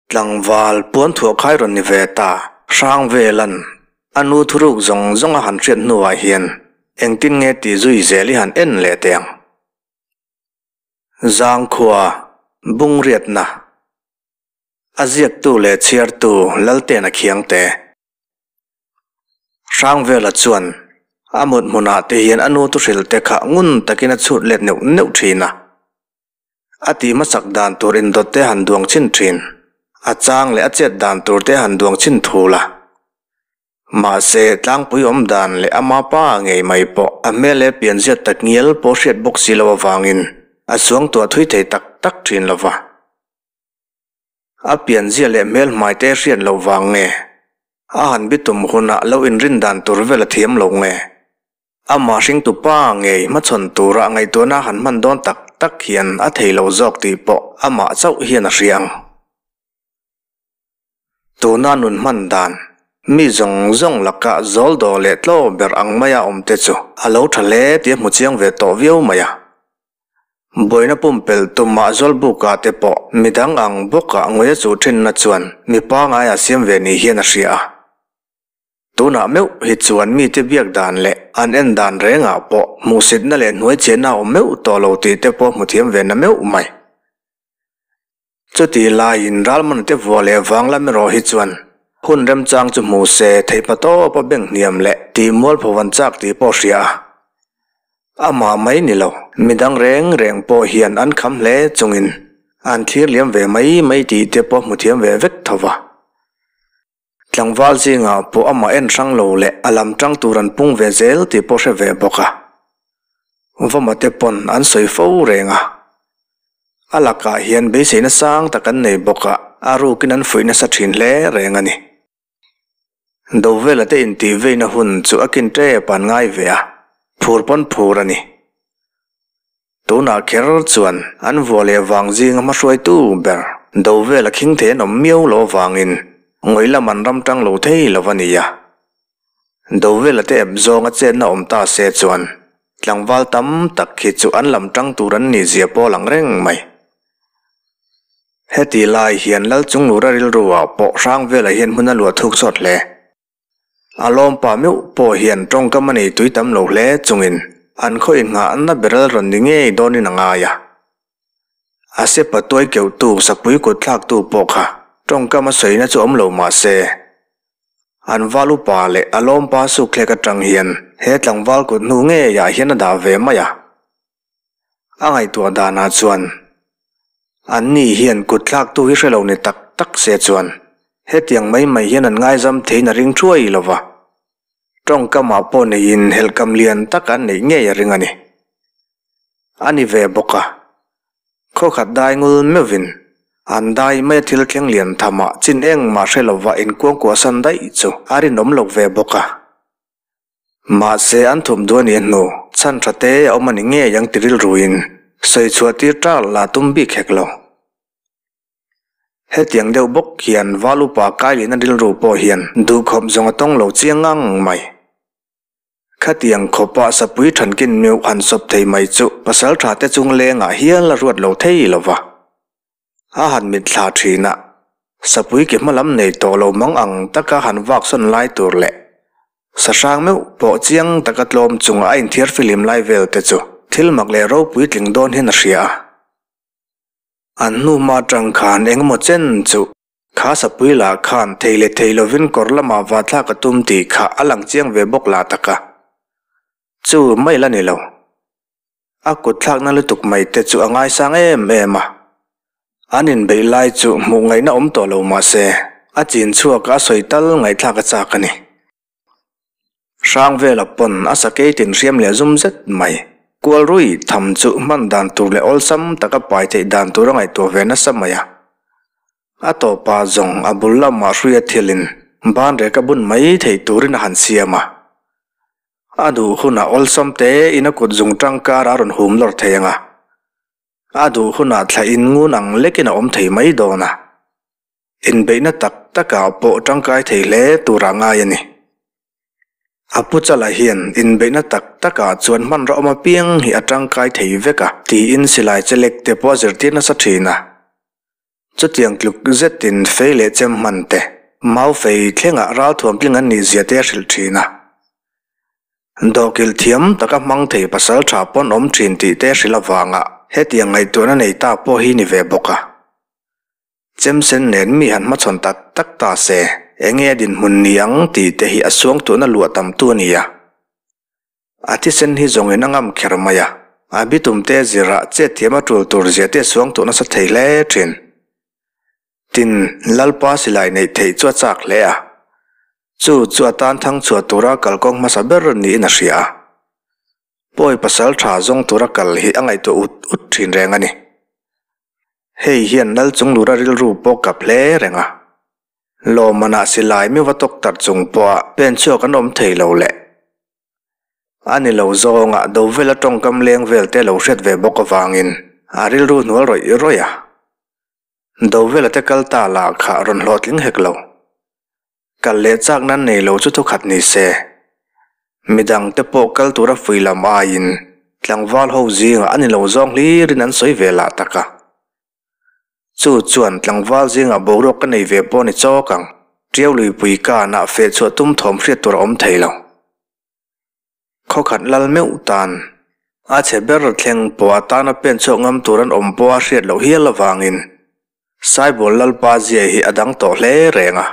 Tlangval puan thuah khai rawn ni ve ta. Hrangvelan a nu thuruk zawng zawng a han hriat hnuah hian engtin nge tih zui zel i han en leh teh ang. Zangkhua Bungriatna A ziaktu leh chhiartu Laltena Khiangte. Hrangvela chuan a mut hmunah te hian a nu thuhrilh te kha ngun takin a chhut let neuh neuh thin a. A tih hmasak dan tur indawt te han duang chhin thin. A chang leh a chet dan tur te han duang chhin thul a. Mahse, tlangpui awm dan leh ama pa ngei mai pawh a hmel leh pianziat tak ngial pawh hriat bawk si lo avangin a suangtuah thui thei tak tak thin lo va. A pianzia leh hmel hmai te hriat loh vang nge? A han bitum hunah lo inrin dan tur vel a thiam lo nge? Amah hringtu pa ngei hmachhawn tura ngaihtuahna han hman dawn tak tak hian a thei lo zawk tih pawh amah chauh hian a hria ang. Tuna nun hman dan, mi zawng zawng laka zawl daw leh tlaw ber ang maia awm te chu a lo tha hle tih a hmu chiang ve tawh viau mai a. Buaina pumpelh tumah Zawlbuka te pawh midang ang bawkah ngawih a chuh thinna chuan mi pangai a siam ve ni hian a hria a. Tunah meuh hi chuan mite biak dan leh an en dan rengah pawh hmuhsitna leh hnuaichhiahna a awm meuh tawh lo tih te pawh hmu thiam ve na meuh mai. Chutih laiin ralman te vuah leh vang lam erawh hi chuan hun remchang chu hmu se theihpa tawpa beng hniam leh tih mualpho van chak tih pawh hria a. Amah mai ni lo, midang reng reng pawh hian an kham hle chungin an thlir liam ve mai mai tih te pawh hmu thiam ve vek tho va. Tlangval zingah pawh amah en hrang lo leh a lam tang tur an pung ve zel tih pawh hre ve bawk a. Vawma te pawn an sawi fo reng a. A lakah hian beiseina sang tak an nei bawk a, a rukin an fuih nasa thin hle reng a ni. Dovela te intih veina hun chu a kin tep an ngai ve a, phur pawn phur a ni. Tunah kher chuan an vuah leh vang zinga hmahruaitu ber do vel a khing thei an awm miau lo avangin ngawih lam an ram tang lo thei lo a ni a. Do vela te ep zawnga chetna awm ta se chuan tlangval tam tak hi chu an lam tang tur an nih zia pawh a lang reng mai. Heti lai hian Lalchunglura rilru ah pawh hrang velah hian hmun a luah thuk sawt hle. A lawmpa meuh pawh hian tawngkam a nei tui tam lo hle chungin an khaw inngahna beral rawn ni ngei dawnin a ngai a. A sepa tuai keuhtu sapui kut thlaktu pawh kha tawngkam a sawina chu awm lo mah se, an val upa leh a lawmpa sukthlek atang hian he tlangval kut hnu ngeiah hian a dah ve mai a. A ngaihtuah danah chuan anni hian kut thlaktu hi hre lo ni tak tak se chuan hetiang mai mai hian an ngaizam theiin a ring thuai lo va, tawngkamah pawh neiin helhkam lian tak an neih ngei a ring a ni. A ni ve bawk a, khawkhat dai ngul meuhin an dai maia thil thleng lian thamah chin engmah hre lova inkuangkuahsan daih chu a rinawm lo ve bawk a. Mahse an thup duh a nih hnu, chhan tha te a awm a ni ngei ang ti rilruin sawi chhuah tir ṭal la tum bik hek lo. Hetiang deuh bawk hian Val upa Kailina rilru pawh hian duhkhawp zawng a tawng lo chiang ngang mai. Khatiang khawpa sapui thankin meuh han sawp thei mai chu pasal tha te chung lengah hial a ruat lo thei lo va. A han mitthla thin a, sapui ke hma lam nei tawh lo mang ang taka han vak sawn lai tur leh sahrang meuh pawh chiang taka tlawm chunga a inthiar filim lai vel te chu thil mak leh ropui tling dawn hian a hria a. An hnu hma atang khan eng emaw chen chu kha sapui lah khan thei leh thei lovin kawr lamah va thlak a tum tih kha a lang chiang ve bawk lah tak a. Chu mai la ni lo. A kut thlakna lutuk mai te chu a ngaisang em em a. An inbeih lai chu hmuh ngaihna awm tawh lo mah se, a chin chhuak a sawi tal ngaihthlak a chak a ni. Hrangvela pawn a sakei tin hriam leh zum zet mai. Kual rui tham chu hman dan tur leh awlsam taka pai theih dan tur a ngaihtuah ve nasa mai a. A tawpah zawng a bul lamah hruia thilin banrek a bun mai theih turin a han siam a. A duh hunah awlsam te in a kut zung tangkar a rawn hum lawr thei ang a, a duh hunah thla in ngun ang lekin a awm thei mai dawn a, inbeihna tak takah pawh tangkai thei hle turah ngai a ni. A pu chala hian inbeihna tak takah chuan hmanraw awm apiang hi a tangkai thei vek a tiin silai chelek te pawh a zirtir nasa thin a. Chutiang tluk zetin fei leh chem hman te, mau fei thlengah ralthuam tling an nih zia te a hrilh thin a. Dawhkilh thiam taka hmang thei pasal tha pawn awm thin tih te hrilh avanga hetiang ngaihtuahna nei ta pawh hi ni ve bawk a. Chemsen nen mi han hmachhawn tak tak ta se, enge a dinhmun ni ang tih te hi a suangtuahna luah tamtu a ni a. A thisen hi zawngin a ngam kher mai a, a bitum te zirah chet thiam a tul tur zia te a suangtuah nasa thei hle thin. Tin, Lalpa silai neih theih chu a chak hle a. Chu chu a tan thang chhuah tura kalkawng hmasa ber niin a hria a. Pawi pasal tha zawng tura kal hi a ngaihtuah ut ut thin reng a ni. Hei hian Lal Chunglura rilru pawh kap hle reng a. Lawmmanah silai mi va tawk tar chung pawha pen chhuak an awm thei lo le. A ni lo zawngah Dovela tawngkam leng vel te lo hriat ve bawk avangin a rilru hnual rawih rawih a. Dovela te kal ta lah kha rawn hlawhtling hek lo. Kal leh chak nan nei lo chu thukhat ni se. Midang te pawh kal tura fui lam aiin tlangval ho zingah a ni lo zawng hlirin an sawi ve lah tak a. Chu chuan tlangval zingah boruak ka nei ve pawh ni chawk ang, Tiau luipui kanah feh chhuah tum thawm hriat tur a awm thei lo. Khawkhat lal meuh tan a chhe ber thleng pawh a tana pen chhuak ngam tur an awm pawh a hriat loh hial avangin Saibawl Lalpa zia hi a dang tawh hle reng a.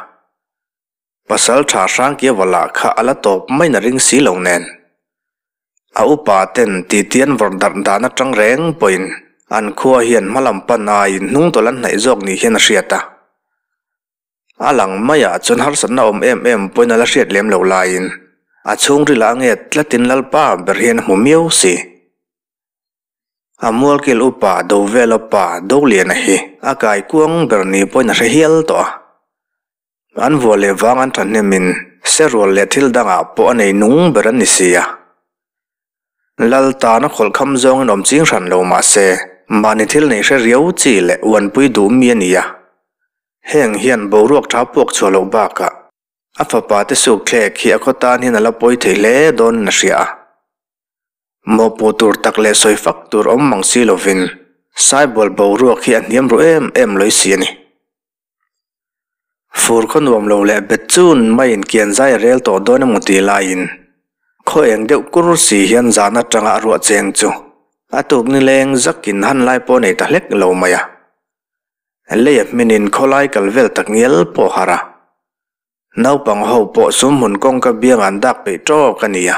Pasal tha Hrangkia vala kha a la tawp maiin a ring si lo nen. A upa ten titi an vawrh darh dan atang reng pawhin an khua hian hmalam pan aiin hnungtawlh an hnaih zawk ni hian a hriat a. A lang maiah chuan harsatna awm em em pawhin a la hriat lem loh laiin a chhungril ah a nget tlatin Lalpa ber hian a hmu miau si. A mualkil upa Dovela pa Doliana hi a kai kuang ber ni pawhin a hre hial tawh a. An vua leh vang an thahnemin serual leh thil dangah pawh a nei nung ber an ni si a. Lal tan a khawlhkham zawngin awm ching hran lo mah se mahni thil nei hre riau chi leh uanpui duh mi a ni a. Heng hian boruak tha puak chhuah loh bakah a fapa te suk thlek hi a khaw tan hian a la pawi thei hle dawnin a hria a. Mawhpuh tur tak leh sawi fak tur awm mang si lovin Saibual boruak hi a hniam ru em em lawih si a ni. Fur khaw nuam lo leh bet chun maiin kian zai a rel tawh dawn emaw tih laiin khaw eng deuh kur si hian zan atanga a ruah cheng chu a tuk nileng zakin han lai pawh nei ta hlek lo mai a. Leia hminin khawlai kal vel tak ngial pawh harh a. Naupang ho pawh sumhmun kawngka biang an dak peih tawk a nia.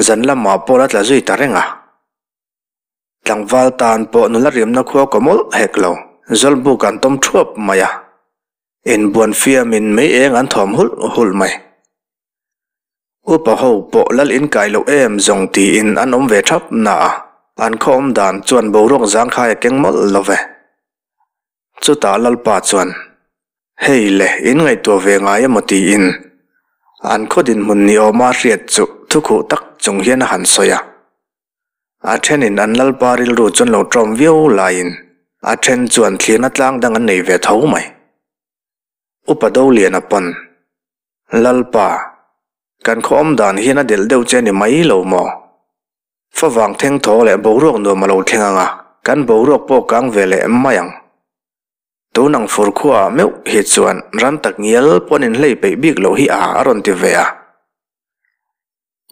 Zan lamah pawh la tla zui ta reng a. Tlangval tan pawh nula riamna khua kaw mawlh hek lo, zawlbuk an tawm thuap mai a. Inbuan fiamin mei eng an thawm hulh hulh mai. Upa ho pawh lal in kai loh em zawng tiin an awm ve thap na a, an khaw awm dan chuan boruak zangkhai a keng mawlh lo ve. Chutah Lalpa chuan, Hei le, in ngaihtuah ve ngai emaw tiin an khaw dinhmun ni awma hriat chu thukhuh tak chung hian a han sawi a. A thenin an Lalpa rilru chuan lo ṭawm viau laiin a then chuan thlirna tlang dang an nei ve tho mai. Upa Doliana pawn Lalpa, kan khaw awm dan hian a delh deuh che a ni mai lo maw? Favang theng thaw leh boruak nuam a lo thleng ang a, kan boruak pawh kang ve leh mai ang. Tun ang fur khuaah meuh hi chuan ran tak ngial pawn inhlei peih bik loh hi a a rawn ti ve a.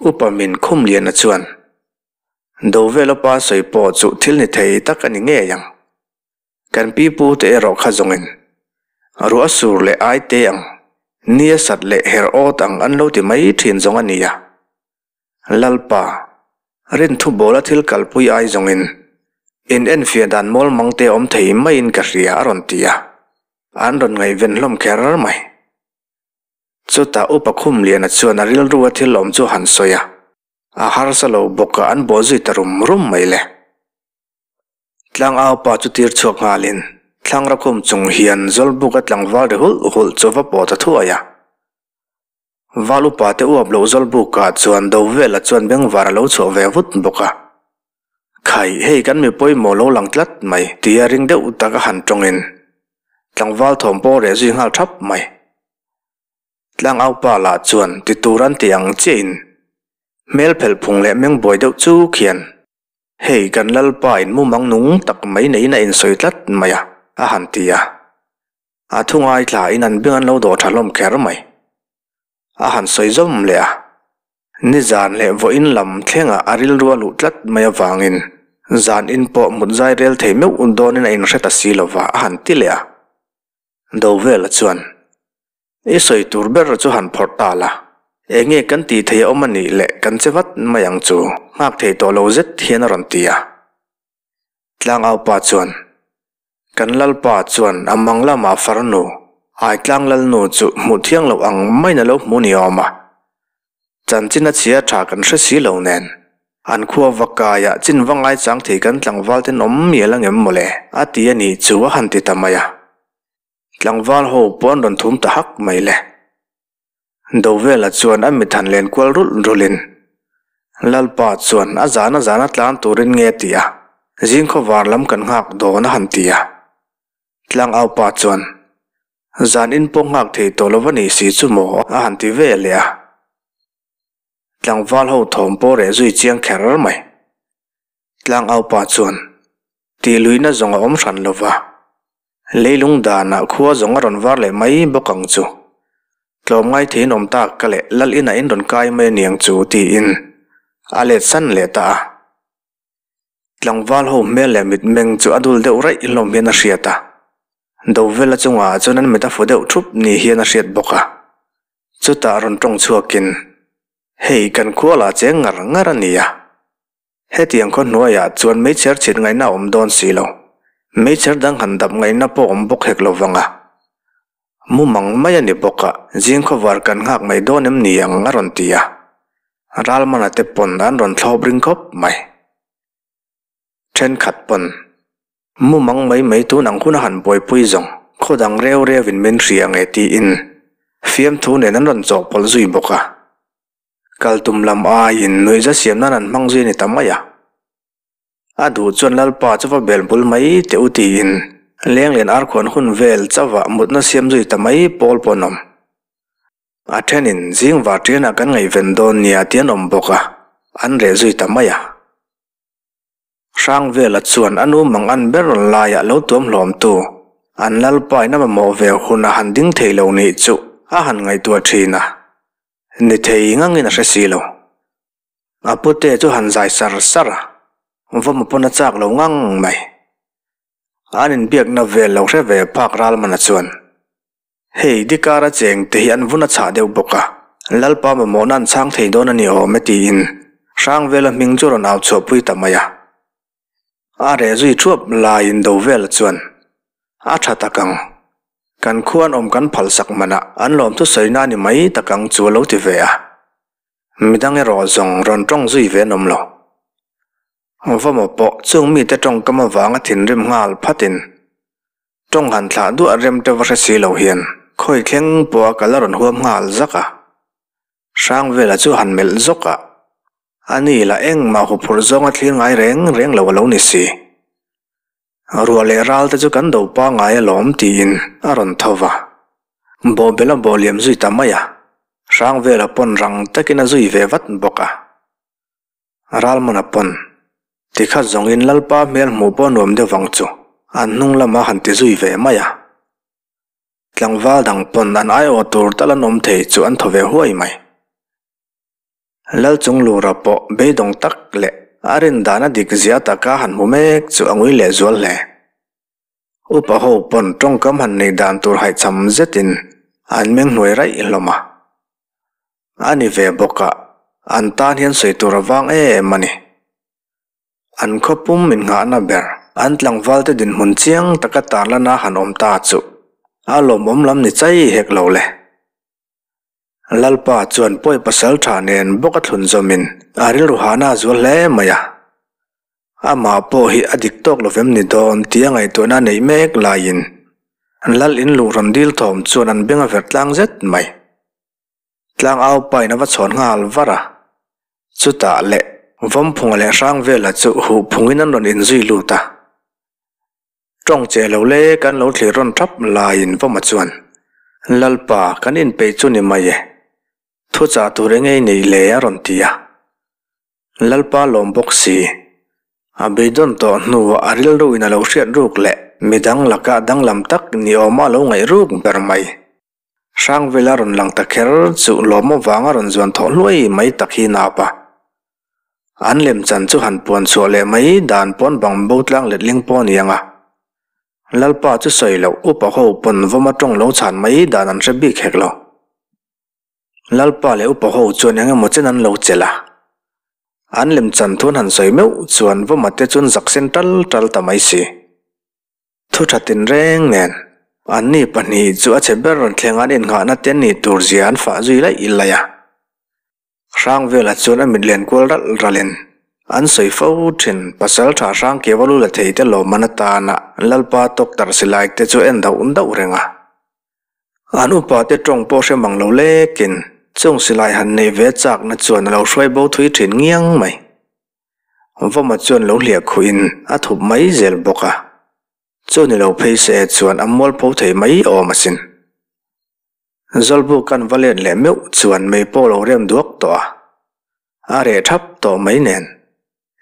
Upa min khum liana chuan, Dovela pa sawi pawh chu thil ni thei tak a ni ngei ang. Kan pi pu te erawh kha zawngin ruah sur leh ai te ang, ni a sat leh her awt ang an lo ti mai thin zawng a nia. Lalpa, rinthu bawla thil kalpui ai zawngin in enfiah dan mawl mang te awm thei maiin ka hria a rawn ti a, an rawn ngaihven hlawm kher mai. Chutah Upa Khumliana chuan a rilru a thil awm chu a han sawi a, a harsa lo bawk a an bawh zui ta rum rum mai le. Tlangau pa chu tir chhuak nghalin thlangra khum chung hian Zawlbuk a tlangval ri hulh hulh chu va pawh ta thuai a. Val upa te uap loh Zawlbuk ah chuan do vela chuan bengvar a lo chhuah ve vut bawk a. Khai, hei kan mi pawimawh lo lang tlat mai tia ring deuh tak a han tawngin tlangval thawm pawh reh zui nghal thap mai. Tlangau pa lah chuan ti tur an ti ang chiahin hmel phelh phung leh mengbuai deuh chuk hian Hei kan Lalpa in mumang nung tak mai neiin a insawi tlat mai a. a han ti a. A thu ngaithlain an beng an lo dawh tha hlawm kher mai. A han sawi zawm leh a. Nizan leh vawiin lam thlengah a rilru a luh tlat mai avangin zan in pawh mut zai rel thei meuh dawnin a inhre ta si lova a han ti leh a. Dovela chuan, I sawi tur ber chu han phawrh ta la, eng nge kan tih theih a awm a nih leh kan che vat mai ang chu, nghak thei tawh lo zet hian a rawn ti a. Tlangaupa chuan, Kan Lalpa chuan a mang lamah farnu, Aitlang Lalnu chu hmuh thiang loh ang maiin a lo hmu ni awm a. Chanchin a chhia tha kan hre si lo nen, an khua va kaiah chin va ngaichang thei kan tlangval ten awm mial angem mawle a ti a nih chu a han ti ta mai a. Tlangval ho pawh an rawn thum ta hak mai le. Dovela chuan a mit han len kual rulh rulhin, Lalpa chuan a zana zana tlan turin nge ti a, zingkhaw var lam kan nghak dawn a han ti a. Tlangaupa chuan, Zan in pawh nghak thei tawh lo va ni si chu maw a han ti ve leh a. Tlangval ho thawm pawh reh zui chiang kher mai. Tlangaupa chuan, Tih luihna zawng a awm hran lo va, leilung danah khua zawng a rawn var leh mai bawk ang chu. Tlawmngai theiin awm tak ka leh lal inah in rawn kai mai aniang chu tiin a let san leh ta a. Tlangval ho hmel leh mitmeng chu a dul deuh raih hlawm hian a hriat a, Dovela chungah chuan an mit a fu deuh thup ni hian a hriat bawk a. Chutah rawn tawng chhuakin, Hei kan khua lah cheng ngar ngar a nia. Hetiang khaw hnuaiah chuan meichher chhit ngaihna a awm dawn si lo. Meichher dang han dap ngaihna pawh awm bawk hek lo vang a. Mumang mai a ni bawk a, zing khawvar kan nghak mai dawn em ni ang a rawn ti a. Ralmana te pawn an rawn thlawp ring khawp mai. Thenkhat pawn mumang mai mai tun ang hun a han buaipui zawng khaw dang reu reuin min hria nge tiin fiamthu nen an rawn chawhpawlh zui bawk a. Kal tum lam aiin nuihza siam nan an hmang zui a ni ta mai a. A duh chuan Lalpa chu va bel bul mai teh u tiin Lenglen arkhuan hun vel chauhah mutna siam zui ta mai pawl pawh an awm. A thenin zing vartianah kan ngaihven dawn nia tih an awm bawk a, an reh zui ta mai a. Hrangvela chuan a nu mang an ber laiah lo tuam hlawmtu an Lalpain a mamawh ve hun a han ding thei lo nih chu a han ngaihtuah thin a, ni thei ngangin a hre si lo. A pute chu han zai sar sar a, vawm a pawn a chak lo ngang mai. An inbiakna vel lo hre ve phak Ralmana chuan, Hei, Dikara cheng te hi an vun a chhah deuh bawk a, Lalpa mamawhna an chhang thei dawn a ni awm e tiin Hrangvela hming chu rawn au chhuahpui ta mai a. A reh zui thuap laiin Dovela chuan, A tha tak ang. Kan khuan awm kan phalsak manah an lawmthu sawina a ni mai tak ang chu a lo ti ve a. Midang erawh zawng rawn tawng zui ve an awm lo. Vawma pawh chung mite tawngkam avanga thinrim nghal phatin Tawng han thlah duah rem te va hre si lo hian khawi thleng pawh a kal a rawn huam nghal zak a. Hrangvela chu han melh zawk a, a ni lah engmah huphurh zawng a thlir ngai reng reng lo a lo ni si. Ruah leh ral te chu kan do pangai alawm tiin a rawn tho va. Bawhbel a bawh liam zui ta mai a, Hrangvela pawn rang takin a zui ve vat bawk a. Ralmana pawn, Tikhat zawngin Lalpa hmel hmuh pawh nuam deuh vang chu an hnung lamah han ti zui ve mai a. Tlangval dang pawn an aiawh tur tal an awm thei chu an thaw ve huai mai. Lalchunglura pawh beidawng tak leh a rin dan a dik zia taka han hmu mek chu a ngui leh zual hle. Upa ho pawn tawngkam han nei dan tur haihcham zetin an meng hnuai raih hlawm a. A ni ve bawk a, an tan hian sawi tur a vang em a ni. An khaw pum min nghahna ber, an tlangvalte dinhmun chiang taka tarlana han awm ta chu a lawmawm lam ni chai hek lo le. Lalpa chuan pawi pasal tha nen bawk a thlun zawmin a rilru hahna a zual hle mai a. Amah pawh hi a dik tawk lovem ni dawn tia ngaihtuahna a neih mek laiin Lal in luh rawn dil thawm chuan an beng a verh tlang zet mai. Tlang au pain a va chhawn nghal var a, chutah leh Vawmphunga leh Hrangvela chu huh phungin an rawn inzui lut a. Tawng che lo le kan lo thlir rawn thap laiin Vawma chuan, Lalpa, kan inpeih chu ni mai e. Thuchah tur eng ei nei le a rawn ti a. Lalpa lawm bawk si. A beidawn tawh hnuah a rilruin a lo hriat ruk leh midang laka danglam tak ni awma a lo ngaih ruk ber mai. Hrangvela rawn lang ta kher chu lawm avanga rawn zuan thawh hluai mai tak hi nap a. An lemchan chu han puan chhuah leh mai dan pawn bang bo tlang letling pawh a ni ang a. Lalpa chu sawi loh upa ho pawn vawma tawng lo chhan mai dan an hre bik hek lo. Lalpa leh upa ho chuan eng emaw chen an lo chelh a. An lemchan thu an han sawi meuh chuan vawma te chuan zak sen tal tal ta mai si. Thu tha tinreng nen anni pahnih chu a chhe ber thleng an innghahna te an nih tur zia an fah zui laih laih a. Hrangvela chuan a mit len kual ralh ralhin an sawi fo thin. Pasal tha Hrangkeva lu la thei te lawmman atana Lalpa tawktarh silai te chu en dauh dauh reng a. An upa te tawng pawh hre mang lo lekin chung silai han neih ve chakna chuan a lo hruai bo thui thin ngiang mai. Vawma chuan lo hliah khuhin a thup mai zel bawk a. Chu ni lo phei se chuan a mualpho thei mai awm asin. Zawlbuk kan va let leh meuh chuan mei pawh lo rem duak tawh a, a reh thap tawh mai nen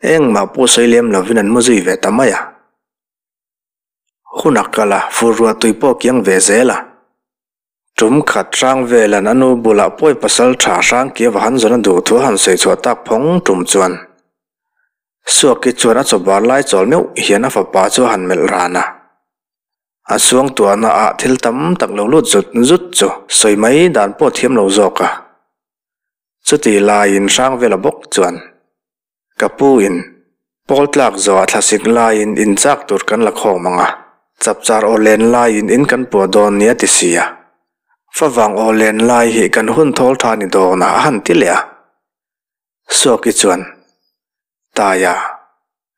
engmah pawh sawi lem lovin an mu zui ve ta mai a. Hun a kal a, fur ruah tui pawh kiang ve zel a. Tum khat hrang velan a nu bulah pawi pasal tha hrang kia va han zawn a duh thu a han sawi chhuah tak phawng tum chuan Suaki chuan a chawbar lai chawl meuh hian a fapa chu a han melh ran a. A suangtuahna ah thil tam tak lo lut zut zut chu sawi mai dan pawh thiam lo zawk a. Chuti laiin Hrangvela bawk chuan, Ka pu in, pawl tlak zawhah thlasik laiin in chak tur kan la khawm ang a, chapchar aw len laiin in kan puah dawn nia ti si a. Favang aw len lai hi kan hun thawl tha ni dawn a a han ti leh a. Suaki chuan, Taia,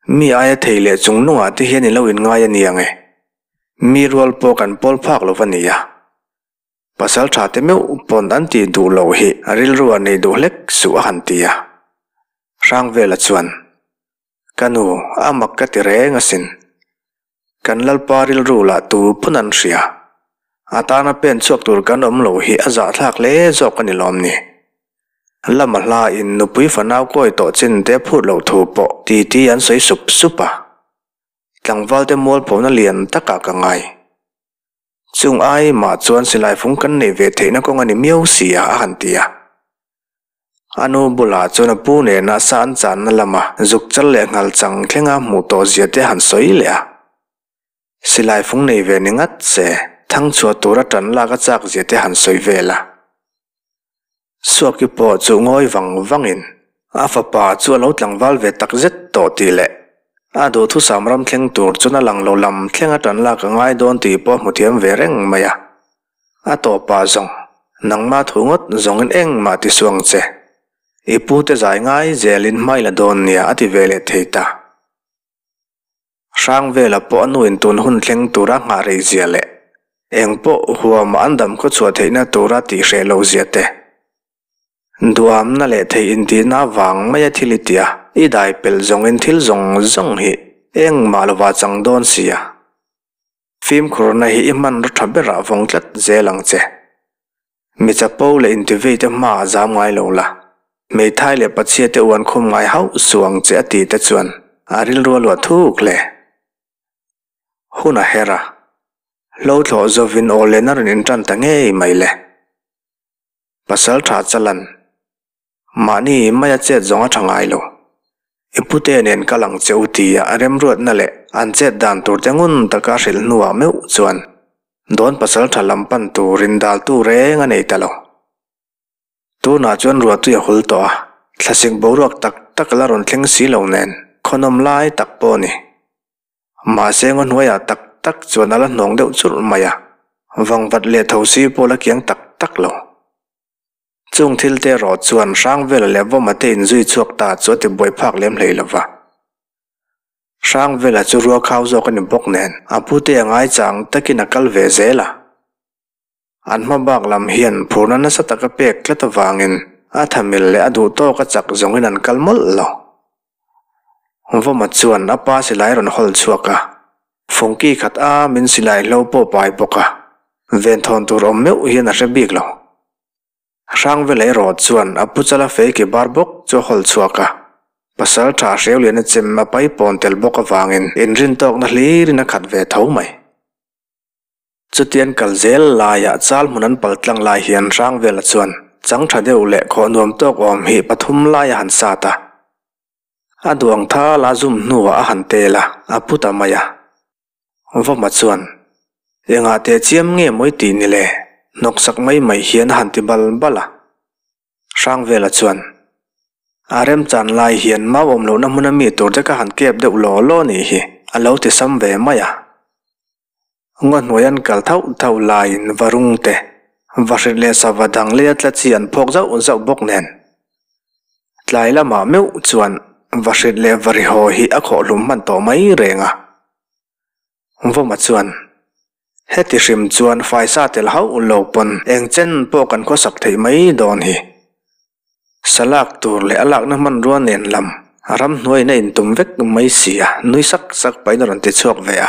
mi aia thei leh chung nungah te hian i lo inngai a ni ang e. Mi rual pawh kan pawl phak lo va ni a. Pasal tha te meuh pawn an tih duh loh hi a rilru a nei duh hlek suh a han ti a. Hrangvela chuan, Ka nu, a mak ka ti reng asin. Kan Lalpa rilru lah tu pawn an hria. A tana pen chhuak tur kan awm lo hi a zahthlak hle zawk a ni lawm ni. Lama hla in nupui fanau kawi tawh chin te phut loh thu pawh titi an sawi sup sup a. Tlangval te mualphona lian takah ka ngai. Chung ai mah chuan silai fung kan neih ve theihna kawng a ni miau si a, a han ti a. A nu bulah chuan a pu nena sa an channa lama zuk chal leh nghal chang thlenga hmuh tawh zia te han sawi leh a. Silai fung nei ve ni ngat se, thang chhuah tura tan lak a chak zia te han sawi vel a. Suaki pawh chu ngawi vang vangin a fapa chu a lo tlangval ve tak zet tawh tih leh a duhthusam ram thleng tur chuan a lang lo lam thlenga tan lak a ngai dawn tih pawh a hmu thiam ve reng mai a. A tawpah zawng, nangmah thu ngawt zawngin engmah ti suang che. I pute zai ngai zelin hmai la dawn nia a ti ve leh thei ta. Hrangvela pawh a nuin tun hun thleng tura nghah rei zia leh eng pawh huama an dam khaw chhuah theihna tura tih hreh loh zia te. Duamna leh thei intihna vang maia thil i tia i dai pelh zawngin thil zawng zawng hi engmah lova chang dawn sia. Fimkhurna hi i hmanraw tha berah vawng tlat zel ang che. Mi chapo leh intiveite hmaah zam ngai lo la, hmeithai leh pachhia te uan khum ngai hauh suh ang che a ti te chuan a rilru a luah thuk hle. Hun a her a, hlo thlawh zovin aw len a rawn intan ta ngei mai le. Pasal tha chalan. Mahni maia chet zawng a tha ngai lo. I pute nen kal ang che u tia a remruatna leh an chet dan tur te ngun taka hrilh hnuah meuh chuan dawn pasal tha lam pan turin daltu reng a nei ta lo. Tunah chuan ruahtui a hul tawh a, thlasik boruak tak tak la rawn thleng si lo nen khawnawm lai tak pawh a ni. Mahse ngaw hnuaiah tak tak chuan a la hnawng deuh churh mai a, vangvat leh thosi pawh la kiang tak tak lo. Chung thil te erawh chuan Hrangvela leh Vawma te inzui chhuak ta chu a ti buai phak lem hlei lo va. Hrangvela chu rua khau zawk a ni bawk nen a pute a ngaichang takin a kal ve zel a. An hma bak lam hian phurna nasa taka pek tlat avangin a thamil leh a duh tawk a chak zawngin an kal mawlh lo. Vawma chuan a pa silai rawn hawl chhuak a, fungki khat a min silai hlo pawh pai bawk a, venthawn tur awm meuh hian a hre bik lo. Hrangvela erawh chuan a pu chala fei ke bar bawk chu a hawl chhuak a. Pasalṭha Hreuliana chem a paipawn tel bawk avangin inrintawkna hlirin a khat ve tho mai. Chutian kal zel laiah chal hmun an pal tlang lai hian Hrangvela chuan chang ṭha deuh leh khawh nuam tawk awm hi pathum lai a han sat a. A duang thal a zum hnuah a han tel a, a pu ta mai a. Vawma chuan, Engah teh chiam nge mawi tih ni le? Hnawksak mai mai hian a han ti bal bal a. Hrangvela chuan, A remchan lai hian mau awm lohna hmuna mi tur te ka han kep deuh law law nih hi, a lo ti sam ve mai a. Ngaw hnuai an kal thauh thauh laiin varung te, vahrit leh sava dang leia tla chi an phawk zauh zauh bawk nen. Tlai lamah meuh chuan vahrit leh varihaw hi a khawhhlum hman tawh mai reng a. Vawma chuan, Heti hrim chuan faisa tel hauh lo pawn eng chen pawh kan khawsak theih mai dawn hi. Sa lak tur leh a lakna hmanrua nen lam ramhnuaiin a intum vek mai si a, nui sak sak pahin a rawn ti chhuak ve a.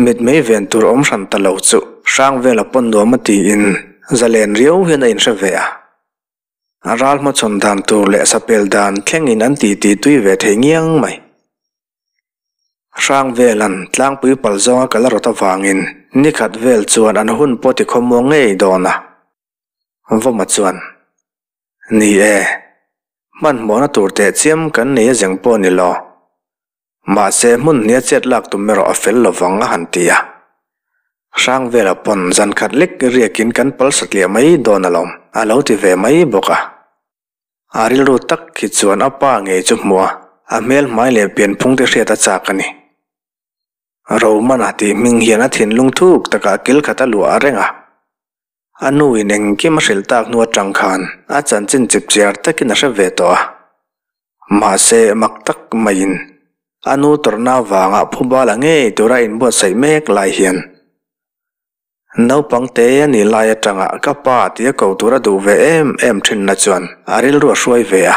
Mitmei ven tur awm hran ta lo chu Hrangvela pawn nuam a tiin zalen riau hian a inhre ve a. A ral hmachhawn dan tur leh sapel dan thlengin an titi tui ve thei ngiang mai. Hrang velan tlangpui pal zawnga kal a rawt avangin nikhat vel chuan an hun pawh ti khawmuang ngei dawn a. Vawma chuan, Ni e, hmanhmawhna tur teh chiam kan nei a zeng pawh ni lo. Mahse hmun hnia chet lak tum erawh a fel lovang a han ti a. Hrang vela pawn zan khat lek riakin kan pal satliah mai dawn alawm a lo ti ve mai bawk a. A rilru tak hi chuan a pa ngei chu hmuh a, a hmel hmai leh pianphung te hriat a chak a ni. Romana tih hming hian a thinlung thuk takah kil khat a luah reng a. A nuin engkim a hrilh tak hnu atang khan a chanchin chipchiar takin a hre ve tawh a. Mahse, mak tak maiin a nu tawrhna avanga phubala ngei tura inbuatsaih mek lai hian Naupang te a nih lai atanga ka pa tia ko tur a duh ve em em thinna chuan a rilru a hruai ve a.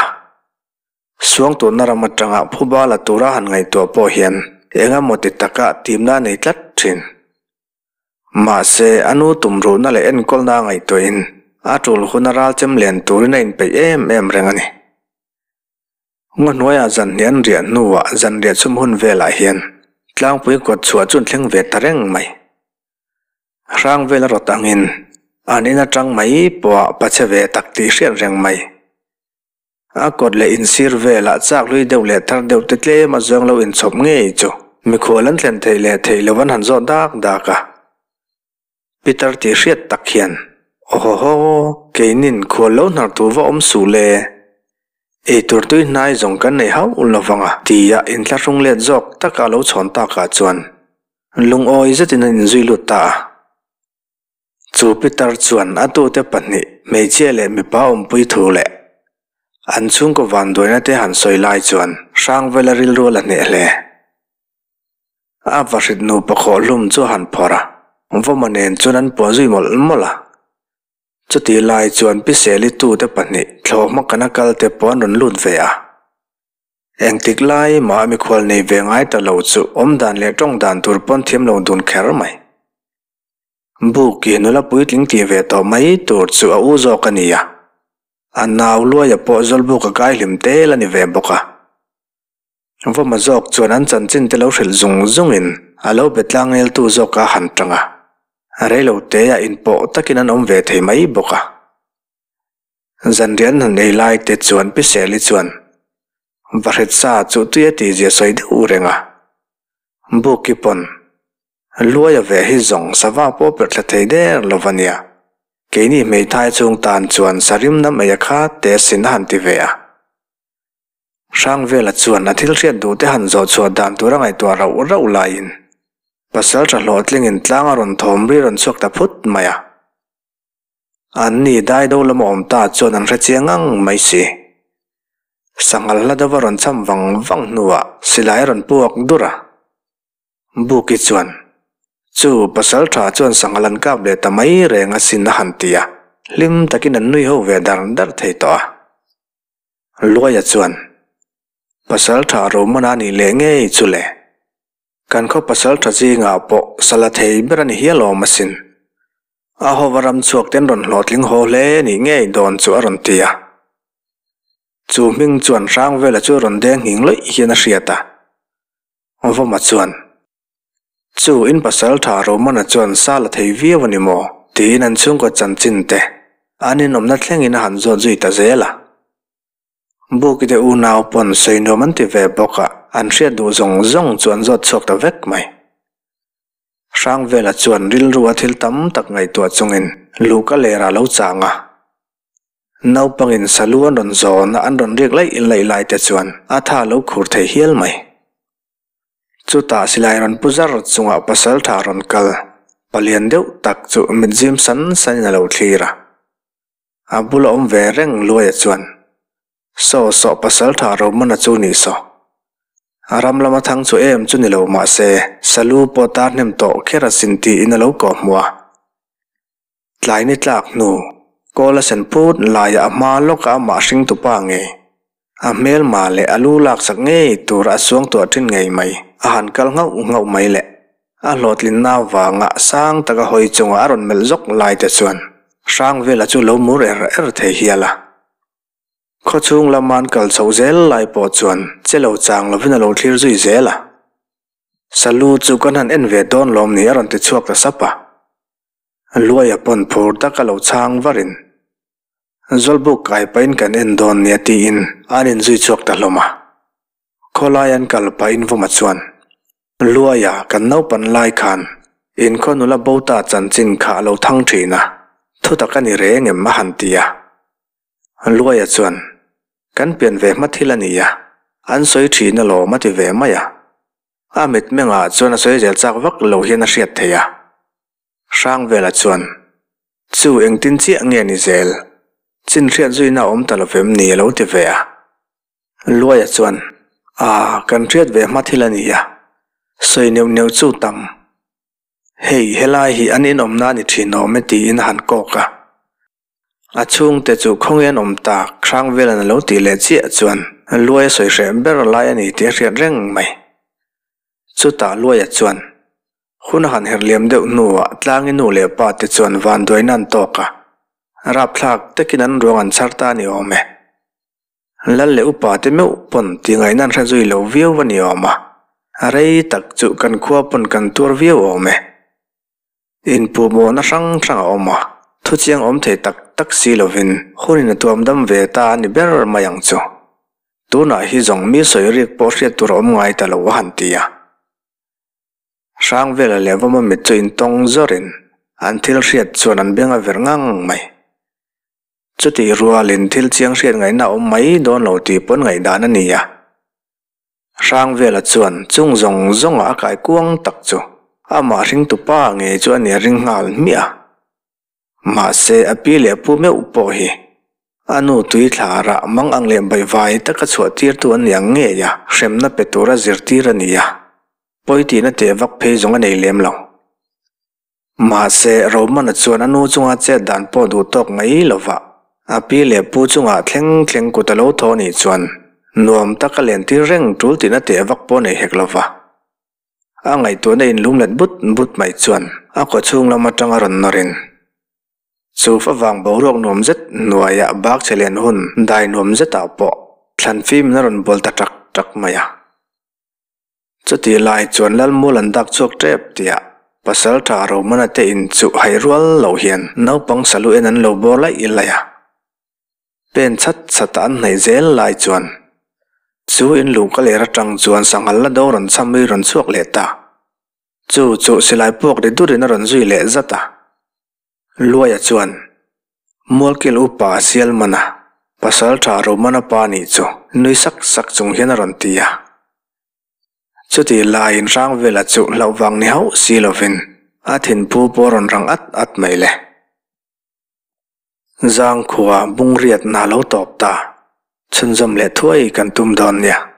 Suangtuahna ram atanga phuba la tura han ngaihtuah pawh hian eng emaw ti taka timna a nei tlat thin. Mahse, a nu tumruhna leh enkawlna a ngaihtuahin a tul hun a ral chem len turin a inpeih em em reng a ni. Ngaw hnuaiah zanhnih an riah hnuah zanriah chhum hun velah hian tlangpui kawt chhuah chu an thleng ve ta reng mai. Hrang vel a rawt angin an in atang mai pawhah pache ve tak tih hriat reng mai. A kawt leh insir velah chak hlui deuh leh thar deuh te tlem a zawng lo inchhawp ngei chu mikhual an thlen theih leh theih lo an han zawt dak dak a. Peter tih hriat tak hian, Awhawhaw, keinin khual lo hnar tur va awm suh le. Eitur tui hnai zawng kan nei hauh lo vang a, tia inthlahrung let zawk taka a lo chhawn takah chuan lungawi zetin an inzui lut ta a. Chu Peter chuan a tute pahnih, hmeichhia leh mipa awmpui thu leh an chhungkaw vanduaina te han sawi lai chuan Hrangvela rilru a la hneh hle. A vahrit nupa khawhhlum chu a han phawrh a, Vawma nen chuan an puan zui mawlh mawlh a. Chutih lai chuan Pi Seli tute pahnih thlawh hmakana kal te pawh an rawn lut ve a. Engtik lai mah mikhual nei ve ngai ta lo chu awmdan leh tawng dan tur pawn thiam lo dun kher mai. Buki nula puitling tih ve tawh mai tur chu a u zawk a ni a, a nau luaia pawh Zawlbuka kai hlim tel a ni ve bawk a. Vawma zawk chuan an chanchin te lo hrilh zung zungin a lo be tlangeltu zawk a han tang a, reilo teah inpawh takin an awm ve thei mai bawk a. Zanriah an han ei lai te chuan Pi Seli chuan Vahrit sa chu tui a tihzia sawi deuh reng a, Buki pawn Luaia ve hi zawng sava pawh perh thla thei der lo va nia, keini hmeithai chung tan chuan sarim nam ei a kha te sin a han ti ve a. Hrangvela chuan a thil hriat duh te han zawh chhuah dan tur a ngaihtuah rauh rauh laiin pasal tha hlawhtlingin tlang a rawn thawm ri rawn chhuak ta phut mai a. An ni daido lam a awm ta chuan an hre chiang ngang mai si. Sanghal hla deuh a rawn cham vang vang hnuah silai a rawn puak dur a. Buki chuan, Chu pasal tha chuan sanghal an kap leh ta mai reng asin a han ti a, hlim takin an nui ho ve dar dar thei tawh a. Luaia chuan, Pasal tha Romana a nih leh ngei chu le. Kan khaw pasal tha zingah pawh sala thei ber a ni hial awm asin. A hova ram chhuak ten rawn hlawhtling haw hle nih ngei dawn chu a rawn ti a. Chu hming chuan Hrangvela chu rawn deng nghing lawih hian a hriat a. Vawma chuan, Chu in pasal tha Romana chuan sa la thei viau a ni maw? tiin an chhungkaw chanchin te an inawmna thlengin a han zawt zui ta zel a. Buki te unau pawn sawi nuam an ti ve bawk a, an hriat duh zawng zawng chu an zawt chhuak ta vek mai. Hrangvela chuan rilru a thil tam tak ngaihtuah chungin luhka lerah a lo chang a. Naupangin salu an rawn zawn a, an rawn riak laih laih lai te chuan a tha lo khur thei hial mai. Chutah silai rawn pu zar chungah pasaltha rawn kal, palian deuh tak chu mit zim san sanin a lo thlir a. A bula awm ve reng Luaia chuan, Saw saw pasaltha Romana chu ni saw. A ram lama thang chu em chu ni lo mahse, salu pawh tar hnem tawh kher asin tiin a lo kawh hmuh a. Tlai ni tlak hnu, kawl a sen phut laiah a hma lawkah amah hringtupa ngei, a hmelma leh a lu laksak ngei tur a suangtuah thin ngei mai, a han kal nghauh nghauh mai le. A hlawhtlinna avanga sang taka hawi chunga a rawn melh zawk lai te chuan Hrangvela chu lo mur er er thei hial a. Khawchhung lama an kal chhoh zel lai pawh chuan che lo chang lovin a lo thlir zui zel a. Salu chu kan han en ve dawn lawm ni a rawn ti chhuak ta sap a. Luaia pawn phur tak a lo chhang varin, Zawlbuk kai pahin kan en dawn nia tiin an inzui chhuak ta hlawm a. Khawlai an kal pahin Vawma chuan, Luaia kan naupan lai khan inkhaw nula bo ta chanchin kha a lo thang thin a, thutak a ni reng em a han ti a. Luaia chuan, Kan pian ve hma thil a nia, an sawi thin alawm a ti ve mai a. A mitmengah chuan a sawi zel chak vak lo hian a hriat theih a. Hrangvela chuan, Chu engtin chiah nge ni zel? Chin hriat zuina a awm ta lo vem ni a lo ti ve a. Luaia chuan, Aa, kan hriat ve hma thil a nia. Sawi neuh neuh chu tam. Hei, helai hi an inawmna a ni thin awm e tiin a han kawk a. A chhungte chu khawnge an awm tak Hrangvela'n a lo tih leh chiah chuan Luaia sawi hreh ber lai a ni tih a hriat reng mai. Chutah Luaia chuan hun a han herh liam deuh hnuah Tlangi nu leh pa te chuan vanduaina an tawk a, rapthlak takin an ruang an chhar ta a ni awm e. Lal leh upa te meuh pawn tihngaihna an hre zui lo viau a ni awm a, rei tak chu kan khua pawn kan tuar viau awm e. Inpuhmawhna hrang hrang a awm a, thuchiang awm thei tak tak si lovin hunin a tuam dam ve ta a ni ber mai ang chu. Tunah hi zawng mi sawi rik pawh hriat tur a awm ngai ta lo a han ti a. Hrangvela leh Vawma mit chu intawng zawrin an thil hriat chuan an beng a verh ngang mai. Chutih rualin thil chiang hriat ngaihna a awm mai dawn lo tih pawn ngaihdan a ni a. Hrangvela chuan chung zawng zawnga a kai kuang tak chu amah hringtupa ngei chu a nia ring nghal hmiah a. Mahse a pi leh pu meuh pawh hi a nu tui thla rah mang ang leh baihvai taka chhuah tirtu an ni ang ngei a, hremna pe tura zirtir a ni a, pawi tihna teh vak phei zawng a nei lem lo. Mahse, Romana chuan a nu chunga chet dan pawh duh tawk mai lo va, a pi leh pu chungah thleng thleng kut a lo thaw nih chuan nuam taka lentir reng tul tihna teh vak pawh nei hek lo va. A ngaihtuahna inlum let but but mai chuan a kawchhung lam atanga rawn nawrin chu favang boruak nuam zet hnuaiah bak chhe len hun dai nuam zetah pawh thlan fimin a rawn bual ta ṭak ṭak mai a. Chutih lai chuan Lalmual an dak chhuak tep tihah Pasaltha Romana te in chu hai rual lo hian naupang salu en an lo bawr laih laih a. Pen chhat chhata an hnaih zel lai chuan chu in luh ka ler atang chuan sanghal la do rawn cham ri rawn chhuak leh ta. Chu chu silai puak ri durin a rawn zui leh zat a. Luaia chuan Mualkil upa a sial man a, Pasaltha Romana pa nih chu nui sak sak chung hian a rawn ti a. Chutih laiin Hrangvela chu hlauh vang ni hauh si lovin a thinphu pawh a rawn rang at at mai le. Zangkhua bungriatna a lo tawp ta, chhunzawm leh thuai kan tum dawn nia.